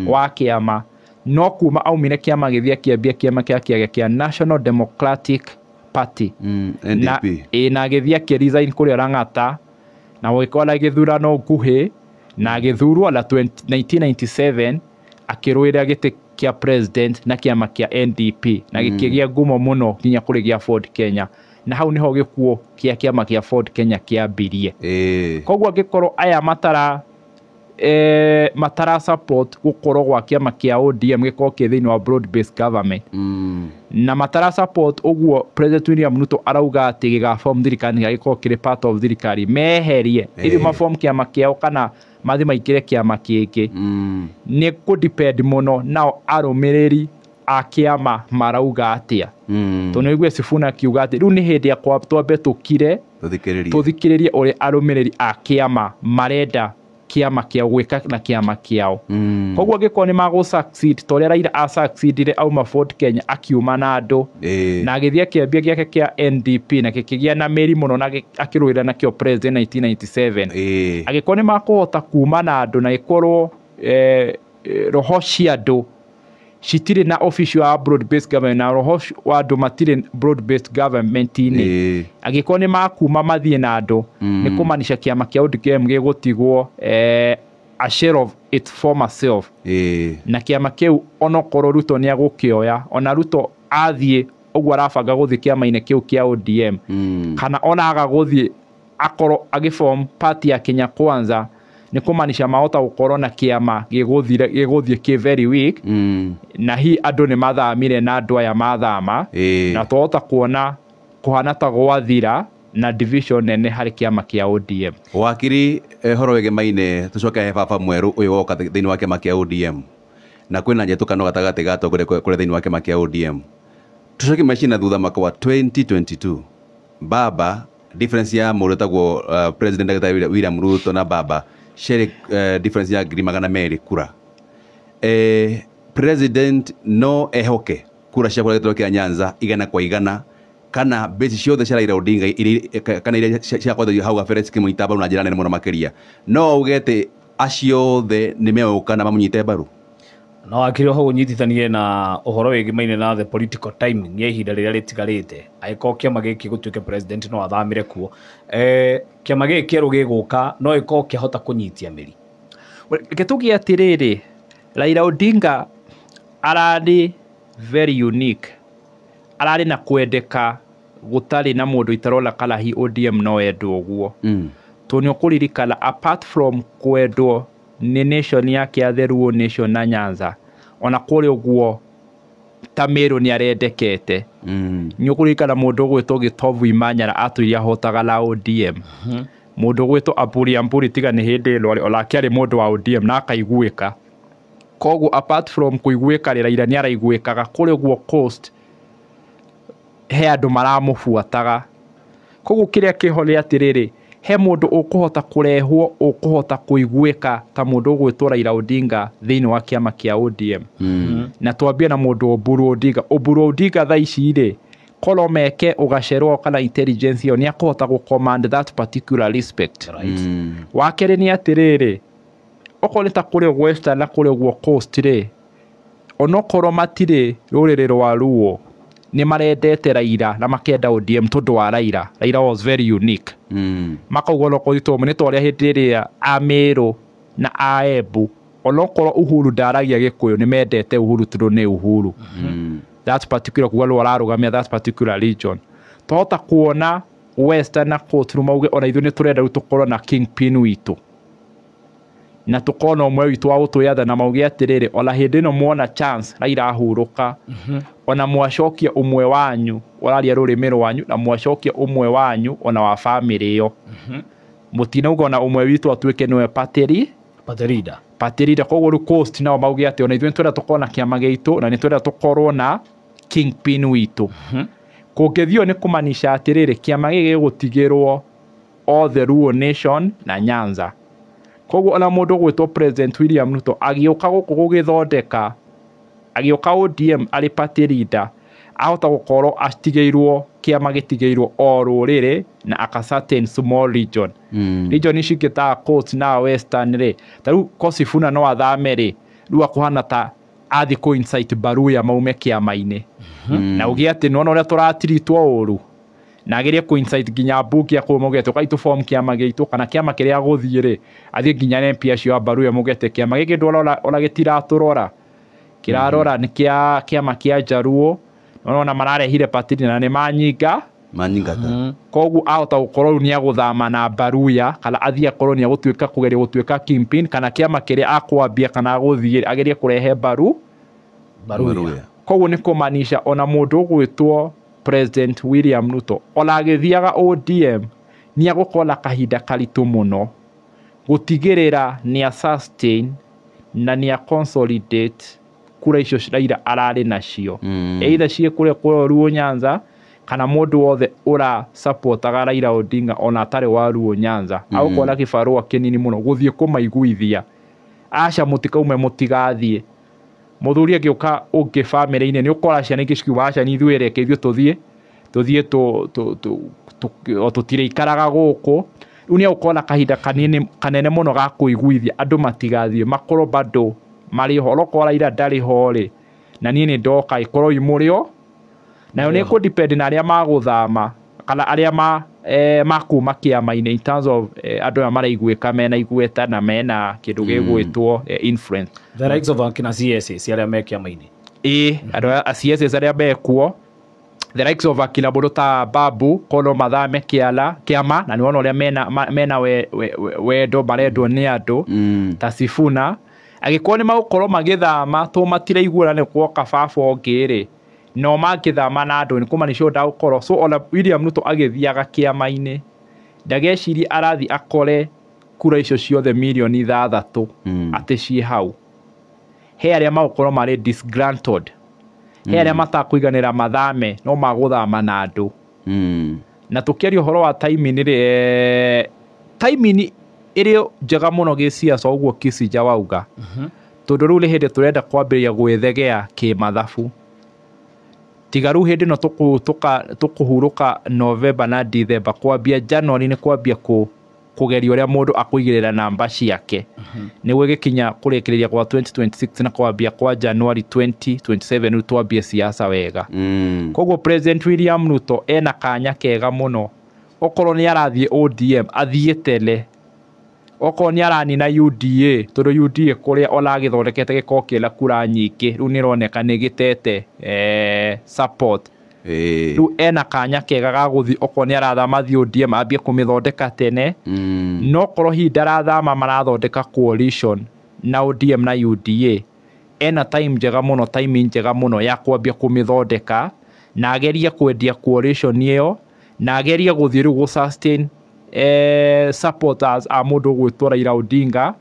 wa kĩama, no kuma aumire kĩama gĩthiĩ akĩambia kĩama kĩa kĩa National Democratic Party, NDP, na agĩthiĩ akĩresign kũrĩa Lang'ata, na gũgĩkorwo na gĩthurano nguhĩ, na agĩthurwo na 1997 akĩrũĩrĩra gĩtĩ kĩa president na kĩama kĩa NDP, na gĩkĩgĩa ngumo mũno nginya kũrĩ gĩa Ford Kenya, na hau nĩho gĩkuo kĩa kĩama kĩa Ford Kenya kĩambirie. Koguo angĩkorwo aya matara support gũkorwo gwa kĩama kĩa ODM gĩkorwo kĩ thĩinĩ wa broad based government, na matara support ũguo President William Ruto arauga atĩ gĩgaform thirikari gĩgakorwo kĩrĩ part of thirikari, meherie ithuĩ maform kĩama kĩao kana mathiĩ maingĩre kĩama kĩngĩ, nĩ kũ depend mũno nao arũmĩrĩri a kĩama marauga atĩa. Tondũ nĩũigue Sifuna akiuga atĩ rĩu nĩ hĩndĩ ya twambe tũkire tũthikĩrĩrie ũrĩa arũmĩrĩri a kĩama marenda kĩama kĩao gwĩka na kĩama kĩao. Koguo angĩkorwo nĩ magũ succeed ta ũrĩa Raila a succeedire auma Ford Kenya akiuma na andũ, na agĩthiĩ akĩambia gĩake kĩa NDP na gĩkĩgĩa na mĩri mũno na akĩrũĩra nakĩo president 1997, angĩkorwo nĩ makũhota kuma na andũ na ĩkorwo roho cia andũ citirĩ na official wa broad based government, na roho wa andũ matirĩ broad based government-inĩ, angĩkorwo nĩ makuma mathiĩ na andũ, nĩ kũmaanisha kĩama kĩa ODM gĩgũtigwo a shell of its former self. Na kĩama kĩu onokorwo Ruto nĩ agũkĩoya, ona Ruto athiĩ ũguo arabanga gũthiĩ kĩama-inĩ kĩu kĩa ODM, kana ona aga gũthiĩ akorwo agĩform party ya Kenya Kwanza, nĩ kũmaanisha mahota gũkorwo na kĩama gĩgũthiĩ kĩ very weak, na hi andũ nĩ mathamire na andũ aya mathama, na twahota kuona kũhana ta gwathira na division nene harĩ kĩama kĩa ODM. Wakiri horo wĩgemaine tũcoke he baba mwerũ ũyũ woka thĩinĩ wa kĩama kĩa ODM, na kwĩna njetũkano gatagatĩ ga atongoria kũrĩa thĩinĩ wa kĩama kĩa ODM. Tũcoke maica na thutha mwaka wa 2022, baba difference ya mũndũ ũtagwo President Dr. William Ruto na baba share difference ya 200,000 kura. President no ehoke kura cia kũrĩa gĩturwa kĩa Nyanza 100 kwa 100, kana base ciothe cia Raila Odinga kana iria cia kwatho hau gabere cikĩmũnyita mbaru na njĩra nene mũno makĩria, no auge atĩ acio othe nĩ megũka na mamũnyite mbaru. No akiri ho ũnyitithanie na ũhoro wĩgimaine na the political timing ya ihinda rĩrĩa rĩtigarĩte, angĩkorwo kĩama gĩkĩ gũtuĩke president no athamire kuo, kĩama gĩkĩ kĩerũ gĩgũka no ĩkorwo kĩahota kũnyitia mĩri. Reke tuge atĩrĩrĩ, Raila Odinga ararĩ very unique, ararĩ na kwendeka gũtarĩ na mũndũ itarona kana hi ODM no endwo ũguo. Tondũ nĩ ũkũririkana apart from kwendwo nĩ nation yake ya the Luo nation na Nyanza, ona kũrĩ ũguo ta Meru nĩ arendekete. Nĩ ũkũririkana mũndũ ũgwĩtwo Gĩtovu Imanyara atũire ahotaga na ODM. Mũndũ ũgwĩtwo Aburi Amburi tiga nĩ hĩndĩ ĩno arĩ onake arĩ mũndũ wa ODM na akaiguĩka. Koguo apart from kũiguĩka rĩ, Raila nĩ araiguĩkaga kũrĩ ũguo Coast he andũ maramũbuataga. Koguo kĩrĩa kĩho nĩ atĩrĩrĩ, He mũndũ ũkũhota kũrehwo ũkũhota kũiguĩka ta mũndũ ũgwĩtwo Raila Odinga thĩinĩ wa kĩama kĩa ODM? Na twambie na mũndũ Oburu Odinga. Oburu Odinga thaa ici rĩ, korwo meke ũgacerwo kana intelligence ĩyo, nĩ akũhota gũ command that particular respect. Wa kerĩ nĩ atĩrĩrĩ, okorwo nĩ ta kũrĩa Western na kũrĩa ũguo Coast rĩ, onokorwo matirĩ rũrĩrĩ rwa Luo, nĩ marendete Raila na makenda ODM tondũ wa Raila. Raila was very unique. Makauga onokorwo itũ nĩ ta ũrĩa hĩndĩ ĩrĩa a Meru na a Embu, onokorwo Uhuru ndaragia Gĩkũyũ, nĩ mendete Uhuru tondũ nĩ Uhuru. That particular kuga rwo ararũgamia that particular region. Twahota kuona Western na Coast rĩu mauge ona ithuĩ nĩ tũrenda rĩu tũkorwo na kingpin witũ na tũkorwo na ũmwe witũ wa gũtwĩatha, na mauge atĩrĩrĩ, ona hĩndĩ ĩno muona chance Raila ahurũka, ona mwacokia ũmwe wanyu ũraria rũrĩmĩ rwanyu na mwacokia ũmwe wanyu ona wa bamĩrĩ ĩyo, mũtinauga ona ũmwe witũ atuĩke nĩwe party Party leader. Party leader. Koguo rĩu Coast nao mauge atĩ ona ithuĩ nĩtũrenda tũkorwo na kĩama gĩitũ na nĩtũrenda tũkorwo na kingpin witũ. Kũngĩthiĩ nĩ kũmanisha atĩrĩrĩ, kĩama gĩkĩ gĩgũtigĩrwo all the Luo nation na Nyanza. Koguo ona mũndũ ũgwĩtwo President William Ruto agĩũka gũkũ gũgĩthondeka, agĩũka ODM arĩ party leader, ahota gũkorwo atigĩirwo kĩama gĩtigĩirwo o rũrĩrĩ na aka certain small region. Region ici ingĩ ta Coast na Western rĩ, ta rĩu Kosifuna no athame rĩ, rĩu akũhana ta athiĩ kũ incite Baruya maume kĩama-inĩ na uge atĩ nĩwona ũrĩa tũratiritwo ũru, na agerie kũ incite nginya mbunge akũu mauge atĩ ũkai tũ form kĩama gĩitũ kana kĩama kĩrĩa agũthiĩ rĩ, athiĩ nginya MP acio a Baruya mauge atĩ kĩama gĩkĩ ndũrora ona gĩtiratũrora, kĩrarora nĩ kĩa kĩama kĩa Jaruo, nĩwona mararehire party na nĩ manyinga manyingata. Koguo ahota gũkorwo rĩu nĩ agũthama na Baruya kana athiĩ akorwo nĩ agũtuĩka kũgeria gũtuĩka kingpin kana kĩama kĩrĩa akwambia kana agũthiĩ agerie kũrehe Baru Baruya. Koguo nĩ kũmanisha ona mũndũ ũgwĩtwo President William Ruto ona agĩthiaga ODM nĩ agũkorwo na kahinda karitũ mũno gũtigĩrĩra nĩ a sustain na nĩ a consolidate kura icio Raila ararĩ nacio, either ciĩ kũrĩa kũrĩa Luo Nyanza kana mũndũ wothe ũra supportaga Raila Odinga ona atarĩ wa Luo Nyanza, agũkorwo na kĩbarũa kĩnini mũno gũthiĩ kũmaiguithia aca mũtikaume mũtigathiĩ. Mũthuri agĩũka ũngĩ bamĩrĩ-inĩ nĩ ũkora ciana ingĩ cikiuga aca nĩ ithuĩ reke ithuĩ tũthiĩ tũtirĩikaraga gũkũ. Rĩu nĩ egũkorwo na kahinda kanini kanene mũno ga kũiguithia andũ matigathiĩ, makorwo bado marĩ ho. Onokorwo Raila ndarĩ ho rĩ, na niĩ nĩ ndoka ĩkorwo imũrĩ nayo nĩ kũ depend na arĩa magũthama kana arĩa makuma kĩama-inĩ in terms of andũ aya maraiguĩka mena igweta na mena kĩndũ gĩgwĩtwo influence. The likes of akina CSS arĩa me kĩama-inĩ. Ĩĩ, andũ aya CSS arĩa mekuo, the likes of akina mũndũ ta Babu kono mathame kĩala kĩama na nĩwona ũrĩa mena wendo marendwo nĩ andũ ta Sifuna, angĩkorwo nĩ magũkorwo magĩthama to matiraiguana nĩ gwoka baba ũngĩ rĩ, no mangĩthama na andũ nĩ kũmanisha ndagũkorwo. So ona William Ruto agĩthiaga kĩama-inĩ ndagecirie arathiĩ akore kura icio ciothe mirioni 6 atĩ ciĩ hau. He arĩa magũkorwo marĩ disgruntled, he arĩa matakũiganĩra mathame no magũthama na andũ. Na tũkĩaria ũhoro wa timing rĩ, timing ĩrĩ njega mũno gĩciaca ũguo Kisinja wauga, tondũ rĩu nĩ hĩndĩ tũrenda kwambĩrĩria gwĩthegea kĩmathabu. Tiga rĩu hĩndĩ ĩno tũkũhurũka November na December, kwambia January nĩ kwambia kũgeria ũrĩa mũndũ akũigĩrĩra namba ciake nĩguo ĩgĩkinya kũrĩkĩrĩria kwa 2026 na kwambia kwa January 2027 rĩu twambie siasa wega. Koguo President William Ruto ena kanya kega mũno, okorwo nĩ arathiĩ ODM athiĩ tene, okorwo nĩ aranina UDA, tondũ UDA kũrĩa ona agĩthondekete gĩkorwo kĩna kura nyingĩ rĩu nĩ ĩroneka nĩ gĩtete support. Rĩu ena kanya kega ga gũthiĩ okorwo nĩ arathama athiĩ ODM ambie kũmĩthondeka tene. No korwo hihi ndarathama marathondeka coalition na ODM na UDA, ena time njega mũno, timing njega mũno ya kwambia kũmĩthondeka na agerie kwendia coalition ĩyo na agerie gũthiĩ rĩu gũ sustain supporters a mũndũ ũgwĩtwo Raila Odinga,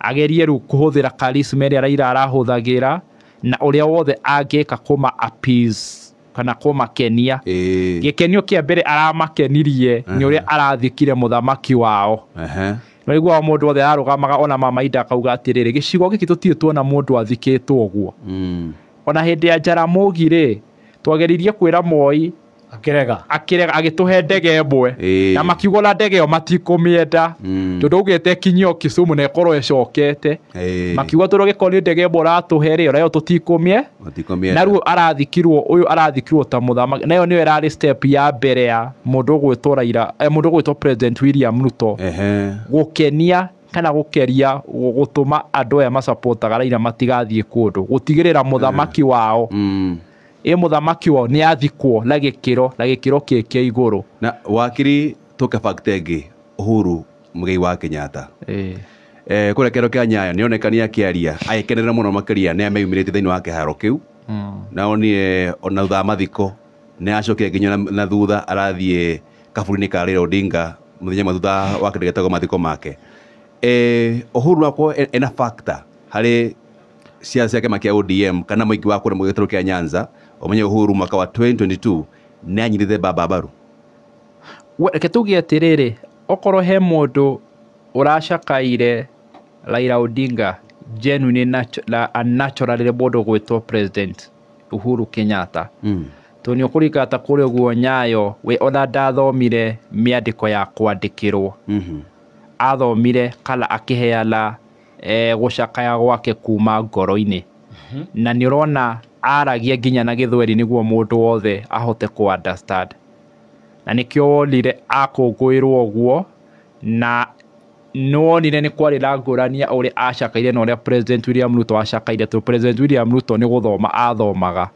agerie rĩu kũhũthĩra charisma ĩrĩa Raila arahũthagĩra na ũrĩa wothe angĩka kũma appease. kana kũmakenia. Gĩkenio kĩa mbere aramakenirie nĩ ũrĩa arathikire mũthamaki wao. Nĩwaiguaga mũndũ wothe ararũgamaga ona mama Ida akauga atĩrĩrĩ, gĩcigo gĩkĩ tũtirĩ tuona mũndũ athikĩtwo ũguo. Ona hĩndĩ ya Jaramogi rĩ, twageririe kwĩra Moi akĩrega akĩrega agĩtũhe ndege ĩmwe na makiuga ona ndege ĩyo matikũmĩenda tondũ augĩte ĩkinyio Kisumu na ĩkorwo ĩcokete. Makiuga tondũ gĩkorwo nĩ ndege ĩmwe ũratũhe rĩ, ona ĩyo tũtikũmĩe. Na rĩu arathikirwo, ũyũ arathikirwo ta mũthamaki, na ĩyo nĩyo ĩrarĩ step ya mbere ya mũndũ ũgwĩtwo Raila, mũndũ ũgwĩtwo President William Ruto gũkenia kana gũkeria gũtũma andũ aya macapotaga Raila matigathiĩ kũndũ, gũtigĩrĩra mũthamaki wao mũthamaki wao nĩ athikwo na gĩkĩro, na gĩkĩro kĩ kĩa igũrũ. Na wakiri tũke fact ĩngĩ, Uhuru Muigai wa Kenyatta kũrĩa kĩaro kĩa Nyayo nĩ onekania akĩaria agĩkenera mũno makĩria nĩ ameyumĩrĩtie thĩinĩ wa kĩharo kĩu. Na onire ona thutha wa mathiko nĩ acokire nginya na thutha arathiĩ kaburi-inĩ ka Raila Odinga mũthenya ũmwe thutha wa kĩndũ gĩtagwo mathiko make. Uhuru akorwo ena factor harĩ ciaca cia kĩama kĩa ODM kana mũingĩ wa kũrĩa gĩtarũ kĩa Nyanza. Ũmenye Uhuru mwaka wa 2022 nĩ anyitĩte baba mbaru. Reke tuge atĩrĩrĩ, okorwo he mũndũ ũracakaire Raila Odinga genuinely na naturally mũndũ ũgwĩtwo President Uhuru Kenyatta. Tondũ nĩ ũkũringana ta kũrĩa ũguo Nyayo, we ona ndathomire mĩandĩko ya kwandĩkĩrwo. Athomire kana akĩheana gũcakaya gwake kuma ngoro-inĩ. Na nĩ ũrona aragia nginya na gĩthweri nĩguo mũndũ wothe ahote kũ understand. Na nĩkĩo wonire akũngũĩrwo ũguo, na nĩwonire nĩ kwarĩ na ngũrani ya ũrĩa acakaire na ũrĩa President William Ruto acakaire, tondũ President William Ruto nĩ gũthoma athomaga.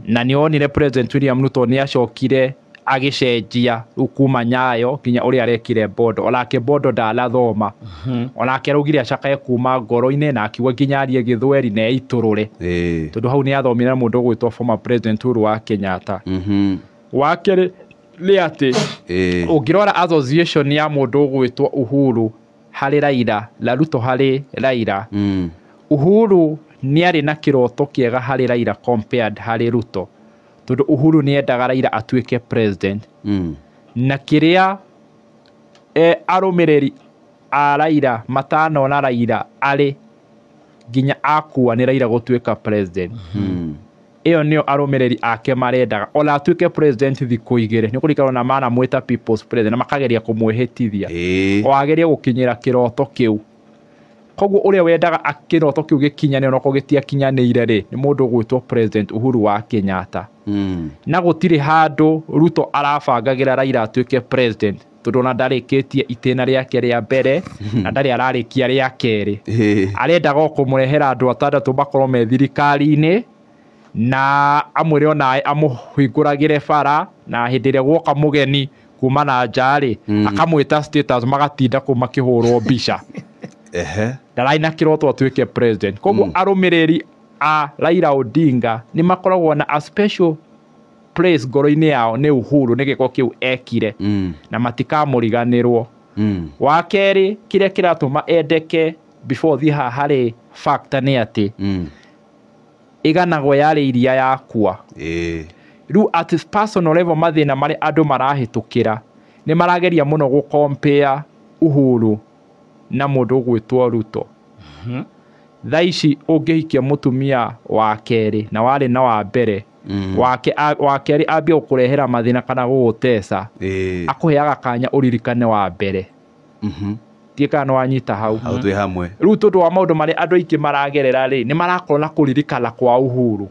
Na nĩwonire President William Ruto nĩ acokire agĩcenjia rĩu kuma Nyayo nginya ũrĩa arekire Bondo. Onake Bondo ndanathoma. Onake araugire acakaye kuma ngoro-inĩ na akiuga nginya arie gĩthweri na eitũrũre. Tondũ hau nĩ athomire na mũndũ ũgwĩtwo former President Uhuru wa Kenyatta. Wa kerĩ nĩ atĩ ũngĩrora association ya mũndũ ũgwĩtwo Uhuru harĩ Raila na Ruto harĩ Raila, Uhuru nĩ arĩ na kĩroto kĩega harĩ Raila compared harĩ Ruto, tondũ Uhuru nĩ endaga Raila atuĩke president. Na kĩrĩa arũmĩrĩri a Raila matanona Raila arĩ nginya akua nĩ Raila gũtuĩka president. Ĩyo nĩyo arũmĩrĩri ake marendaga ona atuĩke president thikũ igĩrĩ. Nĩ kũririkana ona manamwĩta people's president na makageria kũmwĩhĩtithia o agerie gũkinyĩra kĩroto kĩu. Koguo ũrĩa wendaga kĩroto kĩu gĩkinyanĩre onokorwo gĩtiakinyanĩire rĩ, nĩ mũndũ ũgwĩtwo President Uhuru wa Kenyatta. Na gũtirĩ handũ Ruto arabangagĩra Raila atuĩke president, tondũ ona ndarĩkĩtie itĩna rĩake rĩa mbere na ndarĩ ararĩkia rĩa kerĩ. Arendaga o kũmũrehera andũ atandatũ makorwo me thirikari-inĩ na amwĩre onawe amũhingũragĩre bara, na hĩndĩ ĩrĩa guoka mũgeni kuma na nja rĩ, akamwĩta status magatinda kũu makĩhũrwo mbica. Ndararĩ na kĩroto atuĩke president. Koguo arũmĩrĩri a Raila Odinga nĩ makoragwo na a special place ngoro-inĩ yao nĩ Uhuru nĩ gĩko kĩu ekire na matikamũriganĩrwo. Wa kerĩ kĩrĩa kĩratũma endeke before thiĩ haha harĩ factor nĩ atĩ ĩganagwo yarĩ iria yakua. Rĩu at personal level mathĩna marĩa andũ marahĩtũkĩra nĩ marageria mũno gũ compare Uhuru na mũndũ ũgwĩtwo Ruto. Thaa ici ũngĩhikia mũtumia wa kerĩ na warĩ na wa mbere, wa kerĩ ambie gũkũrehera mathĩna kana gũgũteca, akũheaga kanya ũririkane wa mbere. Ndiũĩ kana nĩwanyita hau. Hau twĩ hamwe. Rĩu tondũ wa maũndũ marĩa andũ aingĩ maragerera rĩ, nĩ marakorwo na kũririkana kwa Uhuru.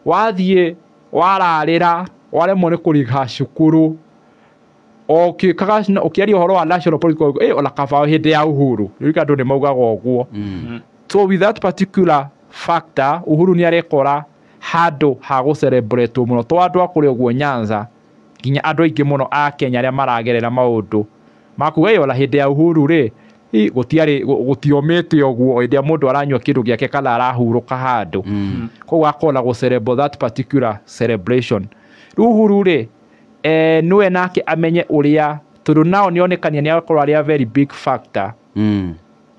Wathiĩ wararĩra, waremwo nĩ kũrĩha cukuru, ũkĩkaga ũkĩaria ũhoro wa national political, ona kaba hĩndĩ ya Uhuru. Rĩu andũ nĩ maugaga ũguo. So with that particular factor, Uhuru nĩ arekora handũ ha gũ celebrate mũno. To andũ a kũrĩa ũguo Nyanza, nginya andũ aingĩ mũno a Kenya arĩa maragerera maũndũ makuga ĩ ona hĩndĩ ya Uhuru rĩ, gũtiarĩ gũtiomĩte ũguo hĩndĩ ĩrĩa mũndũ aranyua kĩndũ gĩake kana arahurũka handũ. Koguo akorwo na gũ celebrate that particular celebration. Rĩu Uhuru rĩ, nĩwe nake amenye ũrĩa, tondũ nao nĩonekania nĩ akorwo arĩ a very big factor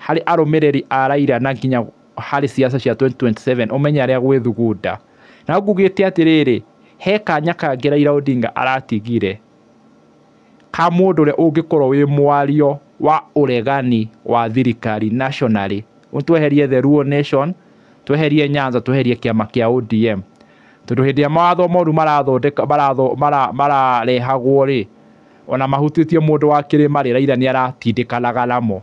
harĩ arũmĩrĩri a Raila na nginya harĩ siasa cia 2027, ũmenye arĩa gwĩthugunda. Na ngugĩte atĩrĩrĩ, he kanya kangĩ Raila Odinga aratigire ka mũndũ ũrĩa ũngĩkorwo wĩ mwario wa ũregani wa thirikari nationally. Tweherie the Luo Nation, tweherie Nyanza, tweherie kĩama kĩa ODM. Tondũ hĩndĩ ĩrĩa mawatho moru marathondeka mararehagwo rĩ, ona mahutĩtie mũndũ wa kĩrĩma rĩ, Raila nĩ aratindĩkanaga namo.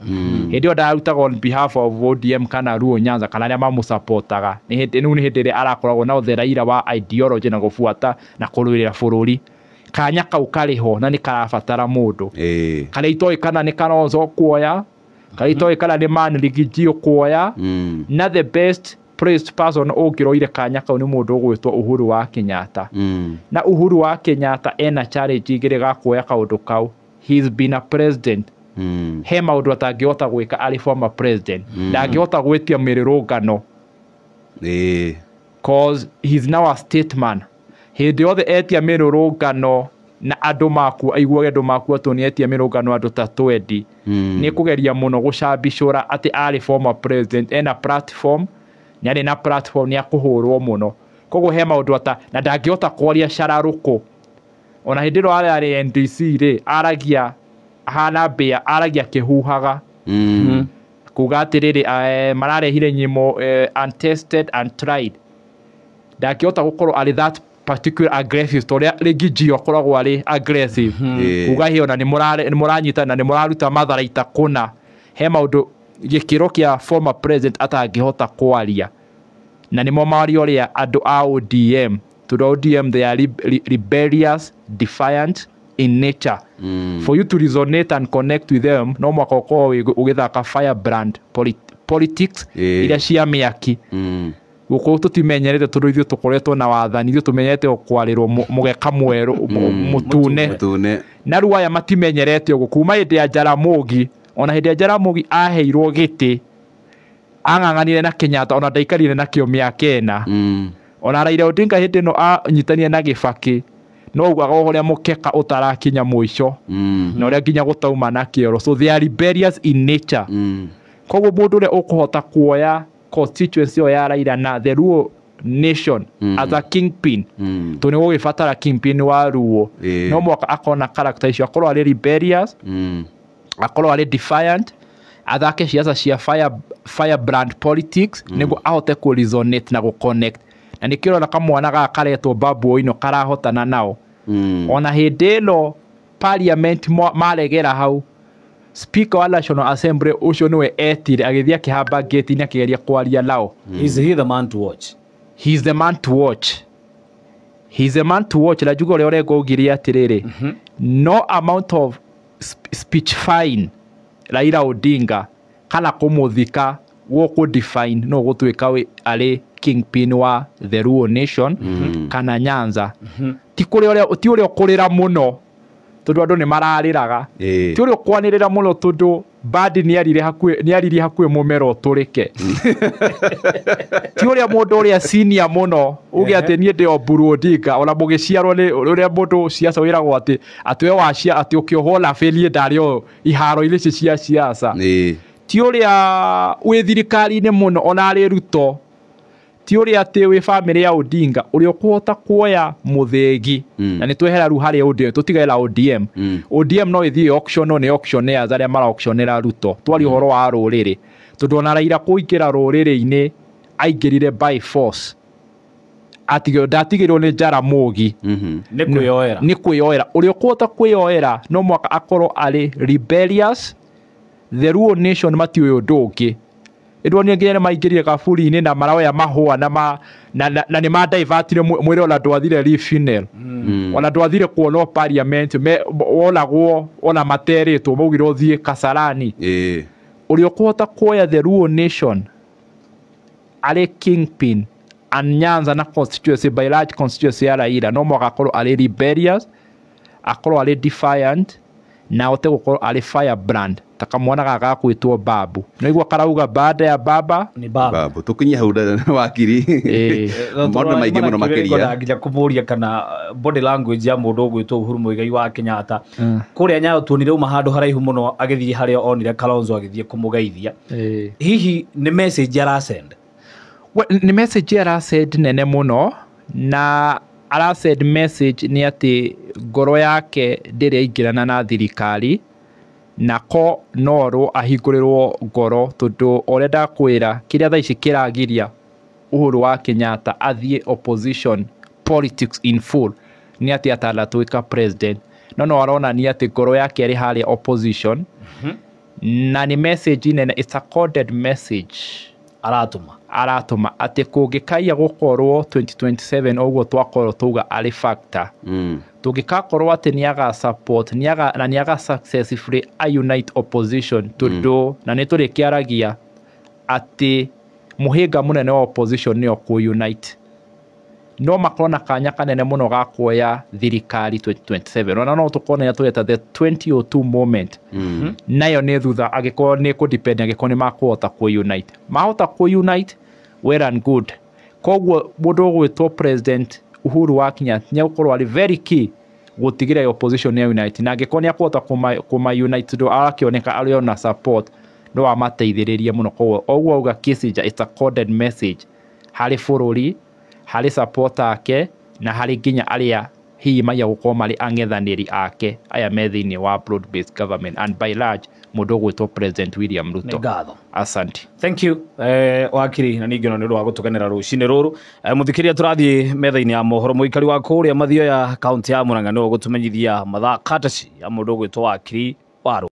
Hĩndĩ ĩyo ndarutaga on behalf of ODM kana Luo Nyanza kana arĩa mamũsupportaga. Nĩ hĩndĩ rĩu nĩ hĩndĩ ĩrĩa arakoragwo na the Raila wa ideology na gũbuata na kũrũĩrĩra bũrũri. Kanya kau karĩ ho na nĩ karabatara mũndũ. Karĩa itoĩ kana nĩ Kalonzo kuoya, karĩa itoĩ kana nĩ Man Rigiji kuoya, na the best placed person ũngĩroire kanya kau nĩ mũndũ ũgwĩtwo Uhuru wa Kenyatta. Na Uhuru wa Kenyatta ena challenge igĩrĩ ga kuoya kaũndũ kau. He's been a president. He maũndũ atangĩhota gwĩka arĩ former president. Ndangĩhota gwĩtia mĩrũrũngano. Cause he's now a statesman. Hĩndĩ yothe etia mĩrũrũngano na andũ makua, aiguage andũ makua tondũ nĩ etia mĩrũrũngano andũ ta 20. Nĩ kũgeria mũno gũcambicũra atĩ arĩ former president, ena platform, nĩ arĩ na platform, nĩ akũhũrwo mũno. Koguo he maũndũ ata, na ndangĩhota kwaria cararũkũ. Ona hĩndĩ ĩrĩa arĩ NDC rĩ, aragia ahana mbĩa, aragia akĩhuhaga. Kuga atĩrĩrĩ, mararehire nyĩmbo untested and tried. Ndangĩhota gũkorwo arĩ that particular aggressive ta ũrĩa rĩngĩ Gio akoragwo arĩ aggressive. Kuga hĩ ona nĩ mũranyita na nĩ mũraruta matharaita kũna. He maũndũ gĩkĩro kĩa former president atangĩhota kwaria. Na nĩmo mawaria ũrĩa andũ a ODM, tondũ ODM they are rebellious, defiant in nature. For you to resonate and connect with them, no mwaka ũkorwo ũgĩthaka firebrand politics iria cia mĩaki. Gũkũ tũtimenyerete tondũ ithuĩ tũkoretwo na wathani, ithuĩ tũmenyerete kwarĩrwo mũgeka mwerũ, mũtune. Mũtune. Na rĩu aya matimenyerete ũguo kuma hĩndĩ ya Jaramogi, ona hĩndĩ ya Jaramogi aheirwo gĩtĩ, ang'ang'anire na Kenyatta, ona ndaikarire nakĩo mĩaka ĩna. Ona Raila Odinga hĩndĩ ĩno anyitanire na Gĩbakĩ, no ugaga ũrĩa mũkeka ũtarakinya mũico, na ũrĩa nginya gũtauma na kĩoro. So they are rebellious in nature. Koguo mũndũ ũrĩa ũkũhota kuoya constituency ĩyo ya Raila na the Luo Nation as a kingpin, tondũ nĩ gũgĩbatara kingpin wa Luo, no mwaka akona character icio, akorwo arĩ rebellious, akorwo arĩ defiant, athake ciaca cia firebrand politics, nĩguo ahote kũ resonate na gũ connect. Na nĩkĩo ũrona kamwana gaka karetwo Babu Owino karahotana nao. Ona hĩndĩ ĩno parliament maregera hau, Speaker wa National Assembly ũcio nĩwe etire agĩthiĩ akĩhamba gate-inĩ akĩgeria kwaria nao. Is he the man to watch? He's the man to watch. He's the man to watch. Na njuge ũrĩa Orengo augire atĩrĩrĩ, no amount of speech fine Raila Odinga kana kũmũthika gũkũ define no gũtuĩka arĩ kingpin wa the Luo Nation kana Nyanza. Ti kũrĩa ũrĩa, ti ũrĩa ũkũrĩra mũno tondũ andũ nĩ mararĩraga. Ti ũrĩa ũkwanĩrĩra mũno tondũ Mbadi nĩaririe hakuhĩ mũmero ũtũrĩke. Ti ũrĩa mũndũ ũrĩa senior mũno uge atĩ niĩ ndĩ o Mburu Odinga, ona mũgĩciarwo nĩ ũrĩa mũndũ ciaca wĩragwo atĩ we wacia atĩ ũkĩohwo na bĩrie ndarĩ o iharo-inĩ ici cia ciaca. Ti ũrĩa wĩ thirikari-inĩ mũno ona arĩ Ruto, ti ũrĩa atĩ wĩ bamĩrĩ ya Odinga ũrĩa ũkũhota kuoya mũthĩgi. Na nĩ twehera rĩu harĩ ODM, tũtigere ODM. ODM no ĩthiĩ auction, no nĩ auctioneers arĩa mara auctionera Ruto. Twaria ũhoro wa rũrĩrĩ, tondũ ona Raila kũingĩra rũrĩrĩ-inĩ aingĩrire by force. Ndatigĩrwo nĩ Jaramogi. Nĩ kwĩyoera. Nĩ kwĩyoera. Ũrĩa ũkũhota kwĩyoera no mwaka akorwo arĩ rebellious. The Luo Nation matiũĩ ũndũ ũngĩ. Ĩndũ nĩ nginya nĩ maingĩrire kaburi-inĩ na maroya mahũa na nĩ ma-divertire mwĩrĩ ona ndwathire refuneral. Ona ndwathire kuonwo parliament, wonagwo ona materĩtwo, maugire ũthiĩ Kasarani. Ũrĩa ũkũhota kuoya the Luo Nation arĩ kingpin and Nyanza na constituency by large constituency ya Raila no mwaka akorwo arĩ rebellious, akorwo arĩ defiant, na ahote gũkorwo arĩ firebrand ta kamwana gaka gakwĩtwo Babu. Nĩguo karauga baada ya baba ni baba. Babu tukinye hau wakiri. Maũndũ maingĩ mũno makĩria. Nginya kũmũria kana body language ya mũndũ ũgwĩtwo Uhuru Muigai wa Kenyatta. Kũrĩa Nyayo tuonire uma handũ haraihu mũno agĩthiĩ harĩa onire Kalonzo agĩthiĩ kũmũgeithia. Hihi nĩ message arasend? Nĩ message arasend nene mũno, Na ara send message nĩ atĩ ngoro yake ndĩrĩ yaingĩrana na thirikari, na ko norwo ahingũrĩrwo ngoro, tondũ ũrĩa ndakwĩra kĩrĩa thaa ici kĩragiria Uhuru wa Kenyatta athiĩ opposition politics in full nĩ atĩ atanatuĩka president, no aronania atĩ ngoro yake ĩrĩ harĩa opposition. Na nĩ message nene, it's a coded message aratũma. Aratũma atĩ kũngĩkaia gũkorwo 2027 ũguo twakorwo tuga arĩ factor, tũngĩkakorwo atĩ nĩ aga support nĩ aga, na nĩ aga successfully a unite opposition, tondũ na nĩ tũrĩkĩaragia atĩ mũhĩnga mũnene wa opposition nĩyo kũ unite, no makorwo na kanya kanene mũno ga kuoya thirikari 2027. Ona no tũkorwo na tũreta the 2002 moment. Nayo nĩ thutha angĩkorwo nĩ kũ depend, angĩkorwo nĩ makũhota kũ unite, mahota kũ unite, well and good. Koguo mũndũ ũgwĩtwo President Uhuru wa Kenyatta nĩ egũkorwo arĩ very key gũtigĩrĩra opposition nĩ unite, na angĩkorwo nĩ akũhota kũma unite, tondũ arakĩoneka arĩ ona support, no amateithĩrĩrie mũno. Koguo ũguo auga Kissinger, it's a coded message harĩ bũrũri, harĩ support ake, na harĩ nginya arĩa hihi maiya gũkorwo marĩ ang'ethanĩri ake aya me thĩinĩ wa broad based government, and by large mũndũ ũgwĩtwo President William Ruto. Nĩ ngatho. Asante. Thank you, wakiri, na ningĩ ona nĩ ũndũ wa gũtũkenera rũcinĩ rũrũ. Mũthikĩria, tũrathiĩ metha-inĩ ya mohoro. Mũikari wa kũrĩa Mathioya, kaunti ya Murang'a, nĩwe ũgũtũmenyithia mathaa kataci ya mũndũ ũgwĩtwo Wakiri Waru.